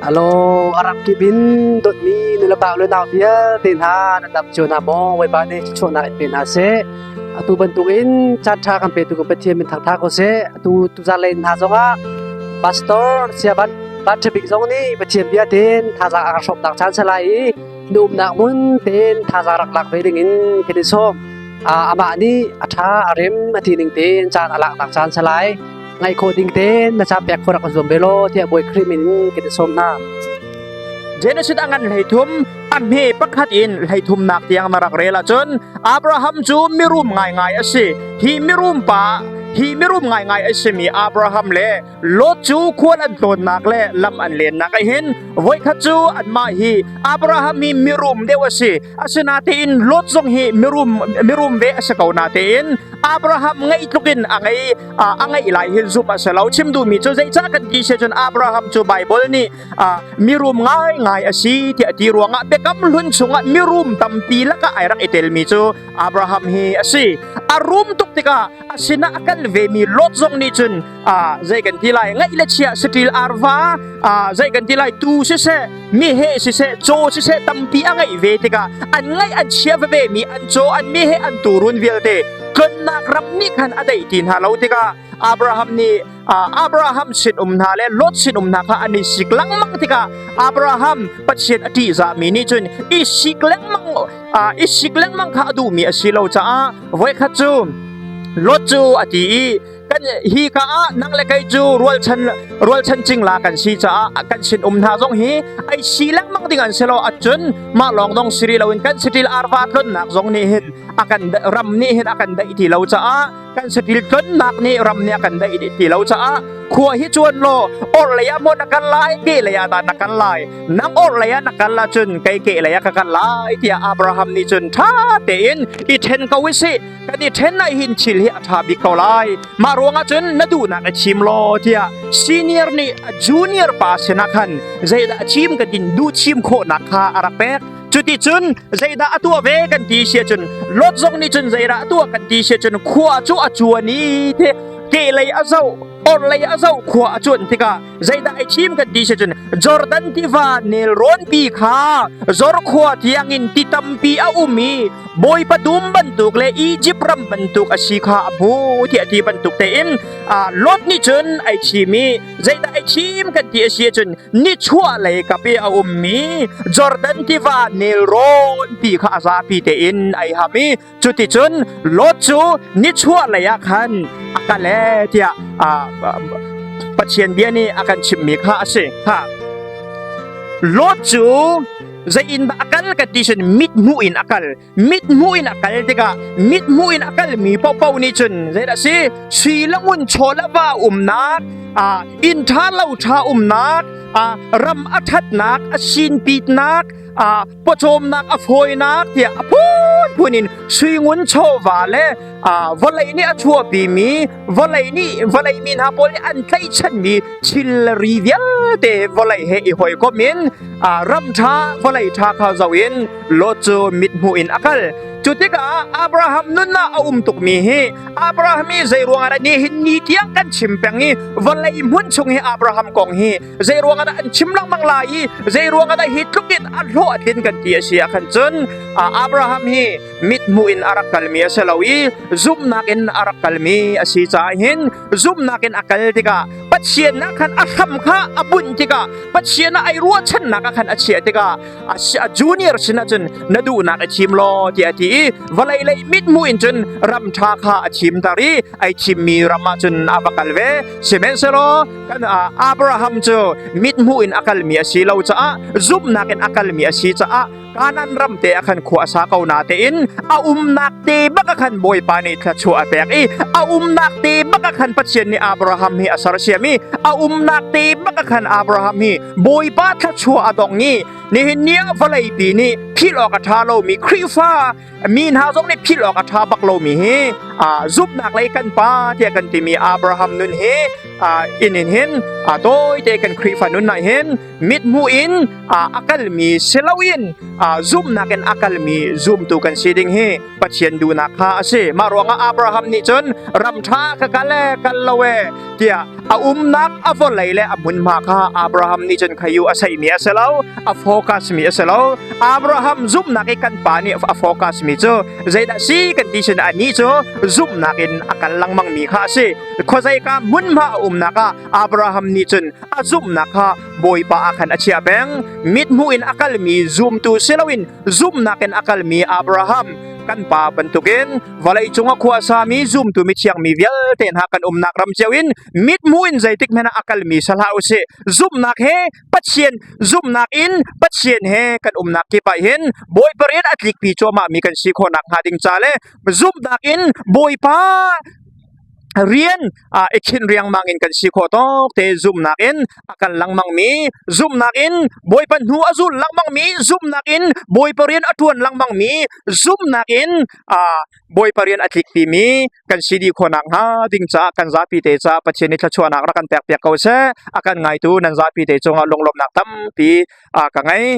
Alo, a ram kip in dawtmi nulepa le nau vialte hna nan dam cio hna maw? Bawipa nih thluachuahnak in pe hna seh. Atu bantukin caan ṭha kan petu kan Pathian min thangṭha ko seh. Atu tuzaan lei hna zongah Pastor Saya Van Van Ṭha Bik zong nih Pathian bia tein thazaang a kan hrawmnak caan si lai i na umnak hmun tein thazaang rak lak ve dingin kan i sawm. Amah nih a ṭha a rem a ti ning tein caan a laknak caan si lai. Ngaih khawh ding tein na ca pek khawh rak zuam ve law tiah Bawi Khrih min kan i sawm hna. Genesis a ngan 13 a hme pakhat in 33nak tiang na rak rel ahcun Abraham cu mirum ngaingai a si. Hi mirum pa hi mirum ngaingai a simi Abraham le Lot cu khual an tlawnnak le lam an lennak ah hin voikhat cu anmah hi Abraham hi mirum deuh a si. Asinain Lot zong hi mirum mirum ve a si ko natein Abraham ngeih tluk in a ngei a ngeih lai hin zumh a si lo. Chim duhmi cu zeicah kan ti si cun Abraham cu Baibal nih mirum ngaingai a si tiah ti ruangah Biakam Hlun chungah mirum tampi lakah ai rak i telmi cu Abraham hi a si. A rum tuk tikah a sinah a kal vemi Lot zong nih cun zei kan ti lai ngaih le chia saṭil arva zei kan ti lai tuu siseh meheh siseh caw siseh tampi a ngeih ve tikah an ngaih an chia veve mi an caw an meheh an tuurun vialte tlonnak ram nih khan a deih ti hna lo tikah Abraham nih Abraham sin um hna le Lot sin um hna kha an i sik lengmang tikah Abraham Pathian a ṭihzahmi nih cun i sik lengmang i sik lengmang kha a duhmi a si lo caah voikhat cu Lot cu a ti i kan hi ka ah nang le kei cu rualchan rualchan cingla kan si caah kan sin um hna zong hi ai si lengmang ding an si lo ahcun mah lawng dong siri loin kan saṭil arva tlonnak zong nih hin a kan ram nih hin a kan daih ti lo caah kan saṭil tlonnak nih ram nih a kan daih ti lo caah khua hi chuan law or lei ah maw na kal lai ke lei ah dah na kal lai nang or lei ah na kal ahcun kei ke lei ah ka kal lai tiah Abraham nih cun ṭha tein i ṭhen ko i sih kan i ṭhen ah hin thil hi a ṭha bik ko lai mah ruangah cun na duhnak i thim law tiah senior nih a junior pa sinah khan zeidah a chim kan in duh chim khawhnak kha a rak pek cuticun zeidah a tuah ve kan ti si ahcun Lot zong nih cun zeidah a tuah kan ti si ahcun khua cu a cuan i te kehlei a zoh orhlei a zoh khua a cuan tikah zeidah ai thim kan ti si cun Jordan tiva nelrawn pi kha Zor khua tiangin ti tampi a um i Bawipa dum bantuk le Egypt ram bantuk a si kha a hmu tiah ti bantuk tein Lot nih cun ai thim i zeidah ai thim kan ti a si cun nichuah lei kap i a ummi Jordan tiva nelrawn pi kha a zapi tein ai ham i Cuticun Lot cu nichuah lei ah khan a kal ee tiah Pathian bia nih a kan chimhmi kha a si. Ha. Lot cu zei in dah a kal kan ti cun mithmuh in a kal. Mithmuh in a kal tikah mithmuh in a kalmi paohpaoh nih cun zeidah si sui le ngun chaw le va umnak inn ṭha lo ṭha umnak ram a ṭhatnak a sinpitnak pawcawmnak a fawinak tiah a phunphun in suingun chawva le vawlei nih a chuahpimi vawlei nih vawlei mi hna pawl nih an tlaihchanmi thilri vialte vawlei he i hawikom in ram ṭha vawlei ṭha kha zoh in Lot cu mithmuh in a kal. Cu tikah Abraham nun ah a um tukmi hi Abraham hi zei ruangah dah nihin ni tiang kan chim peng i vawlei hmun chung hi Abraham kong hi zei ruangah dah an chim lengmang lai i zei ruangah dah hi tluk in a hlawh a tlin kan ti a si ah khan cun Abraham hi mithmuh in a rak kalmi a si lo i zumhnak in a rak kalmi a si caah hin zumhnak in a kal tikah Pathian ah khan a hram kha a bunh tikah Pathian ah ai ruahchannak ah khan a chiah tikah a junior sin ah cun na duhnak i thim law tiah a ti i vawlei lei mithmuh in cun ram ṭha kha a thim tar i ai thimmi ram ah cun a va kal ve sihmanhsehlaw kan Abraham cu mithmuh in a kalmi a si lo caah zumhnak in a kalmi a si caah Kanaan ram te ah khan khua a sa ko natein a umnak te bak ah khan Bawipa nih thluachuah a pek i a umnak te bak ah khan Pathian nih Abraham hi a sersiam i a umnak te bak ah khan Abraham hi Bawipa thluachuah a dong i nihin ni ah vawleipi nih philh awk a ṭha lomi Khrihfa mi hna zong nih philh awk a ṭha bak lomi hi zumhnak lei kan pa tiah kan timi Abraham nun hi In in hin tawite kan Khrihfa nun ah hin mithmuh in a kalmi si loin zumhnak in a kalmi zumtu kan si ding hi Pathian duhnak kha a si. Mah ruangah Abraham nih cun ram ṭha ka kal e kal lo e tiah a umnak a vawlei le a hmunhma kha Abraham nih cun khayu a saihmi a si lo, a focus mi a si lo. Abraham zumhnak i kan pa nih a focus mi cu zeidah si kan ti sin anih cu zumhnak in a kal lengmang mi kha a si. Khuazeika hmunhma a umnak ah Abraham nih cun a zumhnak kha Bawipa ah khan a chiah peng. Mithmuh in a kalmi zumtu si loin zumhnak in a kalmi Abraham kan pa bantukin vawlei cung a khuasami zumtu mithiang mi vialte hna kan umnak ram cio in mithmuh in zeitik hmanh ah a kalmi si hlah usih. Zumhnak he Pathian zumhnak in Pathian he kan umnak kip ah hin Bawipa rian a tlikpi cuahmah mi kan si khawh nakhnga ding ca le zumhnak in Bawipa rian i khinh riangmang in kan si khawh tawk te zumhnak in a kal lengmang mi zumhnak in Bawipa hnu a zul lengmang mi zumhnak in Bawipa rian a ṭuan lengmang mi zumhnak in Bawipa rian a tlik mi kan si dih khawh nakhnga ding caah kan zapi te caah Pathian nih thluachuahnak rak kan pek piak ko seh. A kan ngaitu nan zapi te cungah lunglawmhnak tampi ka ngei.